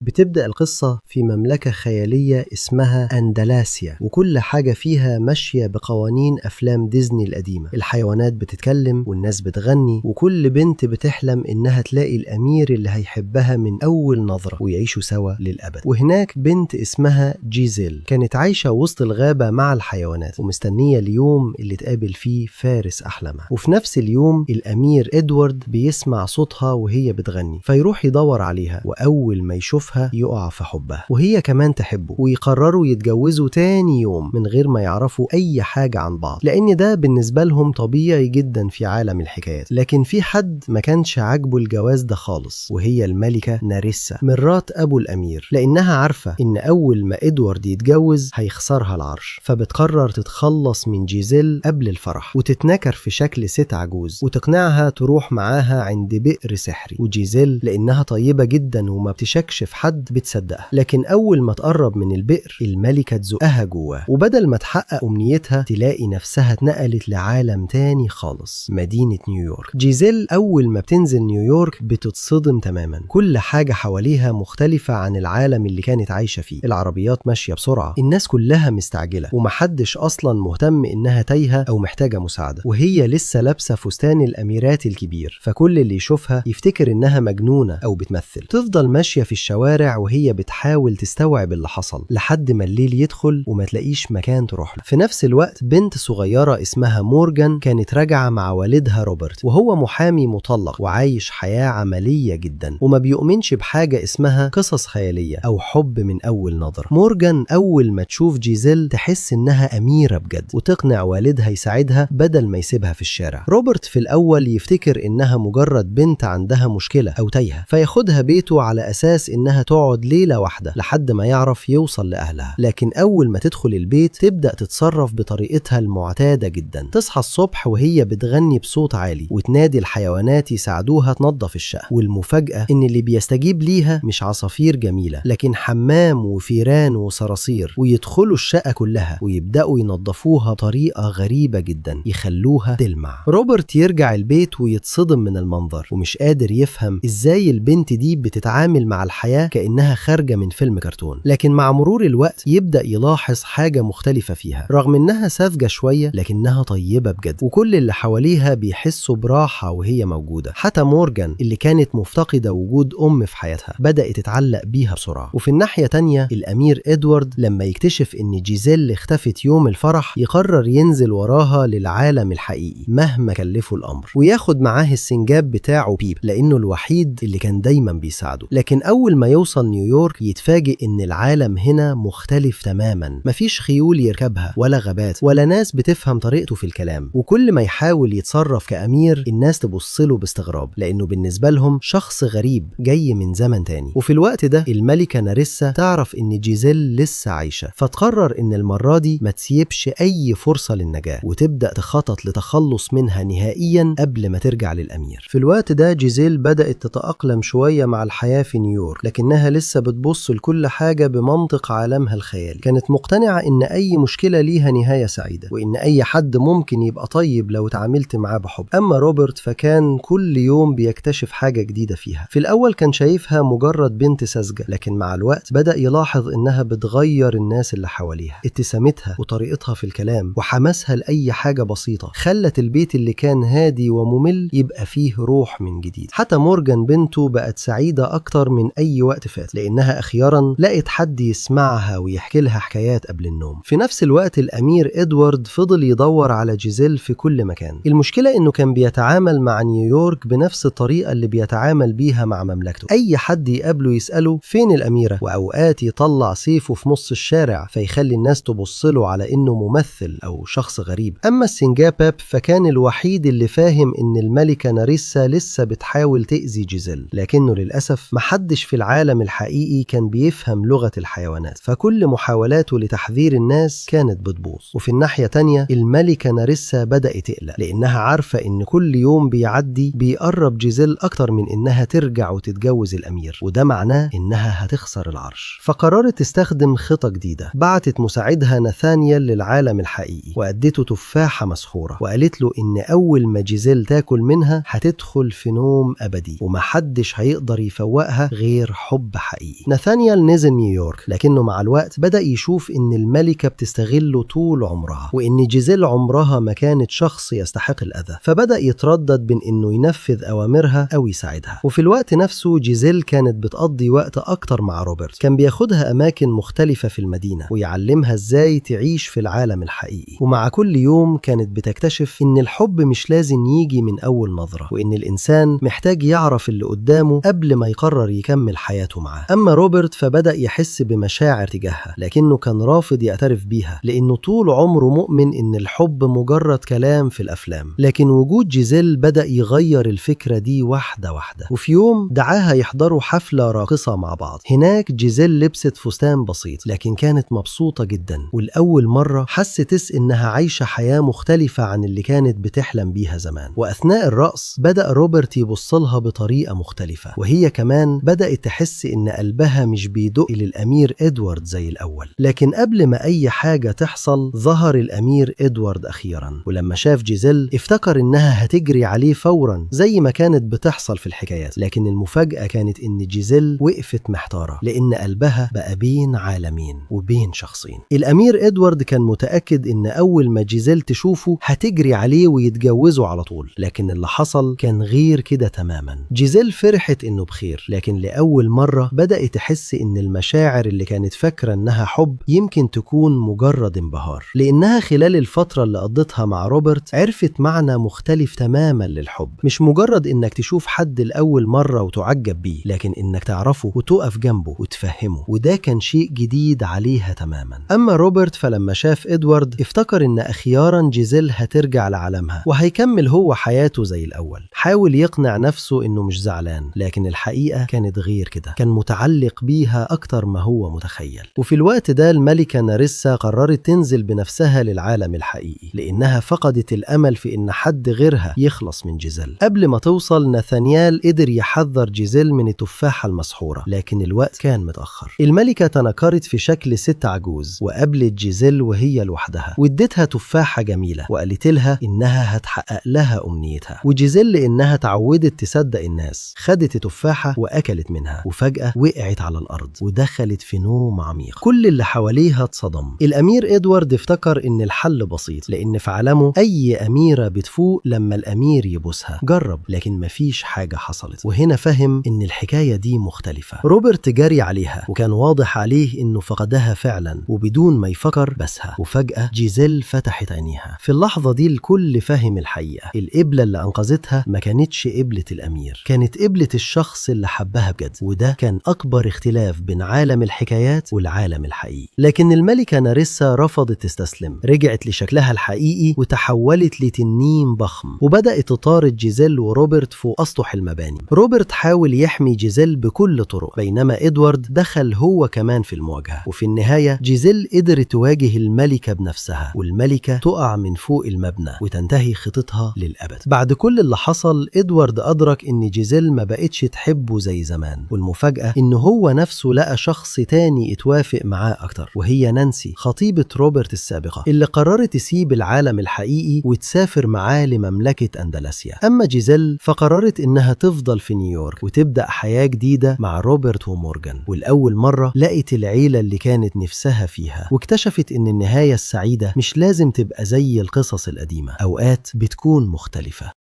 بتبدأ القصة في مملكة خيالية اسمها أندلاسيا، وكل حاجة فيها ماشية بقوانين أفلام ديزني القديمة. الحيوانات بتتكلم والناس بتغني، وكل بنت بتحلم إنها تلاقي الأمير اللي هيحبها من أول نظرة ويعيشوا سوا للأبد. وهناك بنت اسمها جيزيل كانت عايشة وسط الغابة مع الحيوانات ومستنية اليوم اللي تقابل فيه فارس أحلامها. وفي نفس اليوم الأمير إدوارد بيسمع صوتها وهي بتغني، فيروح يدور عليها، وأول ما يشوفها يقع في حبها وهي كمان تحبه، ويقرروا يتجوزوا تاني يوم من غير ما يعرفوا أي حاجة عن بعض، لأن ده بالنسبة لهم طبيعي جدا في عالم الحكايات. لكن في حد ما كانش عاجبه الجواز ده خالص، وهي الملكة ناريسا مرات أبو الأمير، لأنها عارفة إن أول ما إدوارد يتجوز هيخسرها العرش، فبتقرر تتخلص من جيزيل قبل الفرح وتتنكر في شكل ست عجوز وتقنعها تروح معاها عند بئر سحري. وجيزيل لأنها طيبة جدا وما بتشكش في حد بتصدقها، لكن أول ما تقرب من البئر الملكة تزقها جواه، وبدل ما تحقق أمنيتها تلاقي نفسها اتنقلت لعالم تاني خالص، مدينة نيويورك. جيزيل أول ما بتنزل نيويورك بتتصدم تماما، كل حاجة حواليها مختلفة عن العالم اللي كانت عايشة فيه. العربيات ماشية بسرعة، الناس كلها مستعجلة، ومحدش أصلا مهتم إنها تايهة أو محتاجة مساعدة، وهي لسه لابسة فستان الأميرات الكبير، فكل اللي يشوفها يفتكر إنها مجنونة أو بتمثل. تفضل ماشية في الشوارع وهي بتحاول تستوعب اللي حصل لحد ما الليل يدخل وما تلاقيش مكان تروح له. في نفس الوقت بنت صغيرة اسمها مورجان كانت راجعة مع والدها روبرت، وهو محامي مطلق وعايش حياة عملية جدا وما بيؤمنش بحاجة اسمها قصص خيالية أو حب من أول نظرة. مورجان أول ما تشوف جيزيل تحس إنها أميرة بجد، وتقنع والدها يساعدها بدل ما يسيبها في الشارع. روبرت في الأول يفتكر إنها مجرد بنت عندها مشكلة أو تايهة، فياخدها بيته على أساس إنها تقعد ليلة واحدة لحد ما يعرف يوصل لأهلها. لكن أول ما تدخل البيت تبدأ تتصرف بطريقتها المعتادة جدا. تصحى الصبح وهي بتغني بصوت عالي وتنادي الحيوانات يساعدوها تنظف الشقة، والمفاجأة إن اللي بيستجيب ليها مش عصافير جميلة، لكن حمام وفيران وصراصير، ويدخلوا الشقة كلها ويبدأوا ينظفوها بطريقة غريبة جدا يخلوها تلمع. روبرت يرجع البيت ويتصدم من المنظر ومش قادر يفهم إزاي البنت دي بتتعامل مع الحياة كأنها خارجة من فيلم كرتون. لكن مع مرور الوقت يبدأ يلاحظ حاجة مختلفة فيها، رغم إنها ساذجة شوية لكنها طيبة بجد، وكل اللي حواليها بيحسوا براحة وهي موجودة. حتى مورجان اللي كانت مفتقدة وجود أم في حياتها بدأت تتعلق بيها بسرعة. وفي الناحية تانية الأمير إدوارد لما يكتشف إن جيزيل اختفت يوم الفرح يقرر ينزل وراها للعالم الحقيقي مهما كلفه الأمر، وياخد معاه السنجاب بتاعه بيب لأنه الوحيد اللي كان دايما بيساعده. لكن أول ما يوصل نيويورك يتفاجئ إن العالم هنا مختلف تماما، مفيش خيول يركبها ولا غابات ولا ناس بتفهم طريقته في الكلام، وكل ما يحاول يتصرف كأمير الناس تبصله باستغراب لأنه بالنسبة لهم شخص غريب جاي من زمن تاني. وفي الوقت ده الملكة ناريسا تعرف إن جيزيل لسه عايشة، فتقرر إن المرة دي ما تسيبش أي فرصة للنجاة وتبدأ تخطط لتخلص منها نهائيا قبل ما ترجع للأمير. في الوقت ده جيزيل بدأت تتأقلم شوية مع الحياة في نيويورك، لكنها لسه بتبص لكل حاجة بمنطق عالمها الخيالي. كانت مقتنعة إن أي مشكلة ليها نهاية سعيدة، وإن أي حد ممكن يبقى طيب لو اتعاملت معاه بحب. أما روبرت فكان كل يوم بيكتشف حاجة جديدة فيها. في الأول كان شايفها مجرد بنت ساذجة، لكن مع الوقت بدأ يلاحظ إنها بتغير الناس اللي حواليها. ابتسامتها وطريقتها في الكلام وحماسها لأي حاجة بسيطة خلت البيت اللي كان هادي وممل يبقى فيه روح من جديد. حتى مورجان بنته بقت سعيدة أكتر من أي وقت فات، لأنها أخيرا لقت حد يسمعها ويحكي لها حكايات قبل النوم. في نفس الوقت الأمير إدوارد فضل يدور على جيزيل في كل مكان. المشكلة إنه كان بيتعامل مع نيويورك بنفس الطريقة اللي بيتعامل بيها مع مملكته. أي حد يقابله يسأله فين الأميرة، وأوقات يطلع سيفه في نص الشارع فيخلي الناس تبصله على إنه ممثل أو شخص غريب. أما السنجاب باب فكان الوحيد اللي فاهم إن الملكة ناريسا لسه بتحاول تأذي جيزيل، لكنه للأسف محدش في العالم الحقيقي كان بيفهم لغة الحيوانات، فكل محاولاته لتحذير الناس كانت بتبوظ. وفي الناحية تانية الملكة ناريسا بدأت تقلق، لأنها عارفة إن كل يوم بيعدي بيقرب جيزيل أكتر من إنها ترجع وتتجوز الأمير، وده معناه إنها هتخسر العرش. فقررت تستخدم خطة جديدة. بعتت مساعدها ناثانيال للعالم الحقيقي وأدته تفاحة مسحورة، وقالت له إن أول ما جيزيل تاكل منها هتدخل في نوم أبدي ومحدش هيقدر يفوقها غير حب حقيقي. ناثانيال نزل نيويورك، لكنه مع الوقت بدأ يشوف إن الملكة بتستغله طول عمرها، وإن جيزيل عمرها ما كانت شخص يستحق الأذى، فبدأ يتردد بين إنه ينفذ أوامرها أو يساعدها. وفي الوقت نفسه جيزيل كانت بتقضي وقت أكتر مع روبرت، كان بياخدها أماكن مختلفة في المدينة ويعلمها إزاي تعيش في العالم الحقيقي. ومع كل يوم كانت بتكتشف إن الحب مش لازم يجي من أول نظرة، وإن الإنسان محتاج يعرف اللي قدامه قبل ما يقرر يكمل حياته معاه. أما روبرت فبدأ يحس بمشاعر تجاهها، لكنه كان رافض يعترف بيها، لأنه طول عمره مؤمن إن الحب مجرد كلام في الأفلام. لكن وجود جيزيل بدأ يغير الفكرة دي واحدة واحدة. وفي يوم دعاها يحضروا حفلة راقصة مع بعض. هناك جيزيل لبست فستان بسيط، لكن كانت مبسوطة جدا، والأول مرة حست إنها عايشة حياة مختلفة عن اللي كانت بتحلم بيها زمان. وأثناء الرقص بدأ روبرت يبصلها بطريقة مختلفة، وهي كمان بدأت تحس إن قلبها مش بيدق للأمير إدوارد زي الأول. لكن قبل ما أي حاجة تحصل ظهر الأمير إدوارد أخيرا، ولما شاف جيزيل افتكر إنها هتجري عليه فورا زي ما كانت بتحصل في الحكايات. لكن المفاجأة كانت إن جيزيل وقفت محتارة، لأن قلبها بقى بين عالمين وبين شخصين. الأمير إدوارد كان متأكد إن أول ما جيزيل تشوفه هتجري عليه ويتجوزوا على طول، لكن اللي حصل كان غير كده تماما. جيزيل فرحت إنه بخير، لكن لأول مرة بدأت تحس إن المشاعر اللي كانت فاكرة إنها حب يمكن تكون مجرد انبهار، لأنها خلال الفترة اللي قضتها مع روبرت عرفت معنى مختلف تماما للحب. مش مجرد إنك تشوف حد لأول مرة وتعجب بيه، لكن إنك تعرفه وتقف جنبه وتفهمه، وده كان شيء جديد عليها تماما. أما روبرت فلما شاف إدوارد افتكر إن أخيرا جيزيل هترجع لعالمها وهيكمل هو حياته زي الأول. حاول يقنع نفسه إنه مش زعلان، لكن الحقيقة كانت غير كده، كان متعلق بيها أكتر ما هو متخيل. وفي الوقت ده الملكة ناريسا قررت تنزل بنفسها للعالم الحقيقي، لأنها فقدت الأمل في إن حد غيرها يخلص من جيزيل. قبل ما توصل ناثانيال قدر يحذر جيزيل من التفاحة المسحورة، لكن الوقت كان متأخر. الملكة تنكرت في شكل ست عجوز وقابلت جيزيل وهي لوحدها، وادتها تفاحة جميلة وقالت لها إنها هتحقق لها أمنيتها. وجيزيل لأنها تعودت تصدق الناس خدت التفاحة وأكلت منها، وفجأة وقعت على الأرض ودخلت في نوم عميق. كل اللي حواليها اتصدم. الأمير إدوارد افتكر إن الحل بسيط، لأن في عالمه أي أميرة بتفوق لما الأمير يبوسها. جرب، لكن مفيش حاجة حصلت، وهنا فهم إن الحكاية دي مختلفة. روبرت جري عليها وكان واضح عليه إنه فقدها فعلا، وبدون ما يفكر بسها. وفجأة جيزيل فتحت عينيها. في اللحظة دي الكل فهم الحقيقة. القبلة اللي أنقذتها ما كانتش قبلة الأمير، كانت قبلة الشخص اللي حبها بجد، وده كان أكبر اختلاف بين عالم الحكايات والعالم الحقيقي. لكن الملكة ناريسا رفضت تستسلم، رجعت لشكلها الحقيقي وتحولت لتنين ضخم، وبدأت تطارد جيزيل وروبرت فوق أسطح المباني. روبرت حاول يحمي جيزيل بكل طرق، بينما إدوارد دخل هو كمان في المواجهة. وفي النهاية جيزيل قدرت تواجه الملكة بنفسها، والملكة تقع من فوق المبنى وتنتهي خطتها للأبد. بعد كل اللي حصل إدوارد أدرك إن جيزيل ما بقتش تحبه زي زمان، والمفاجأة إن هو نفسه لقى شخص تاني اتوافق معاه أكتر، وهي نانسي خطيبة روبرت السابقة اللي قررت تسيب العالم الحقيقي وتسافر معاه لمملكة أندلسيا. أما جيزيل فقررت إنها تفضل في نيويورك وتبدأ حياة جديدة مع روبرت ومورجان، والأول مرة لقت العيلة اللي كانت نفسها فيها، واكتشفت إن النهاية السعيدة مش لازم تبقى زي القصص القديمة، أوقات بتكون مختلفة.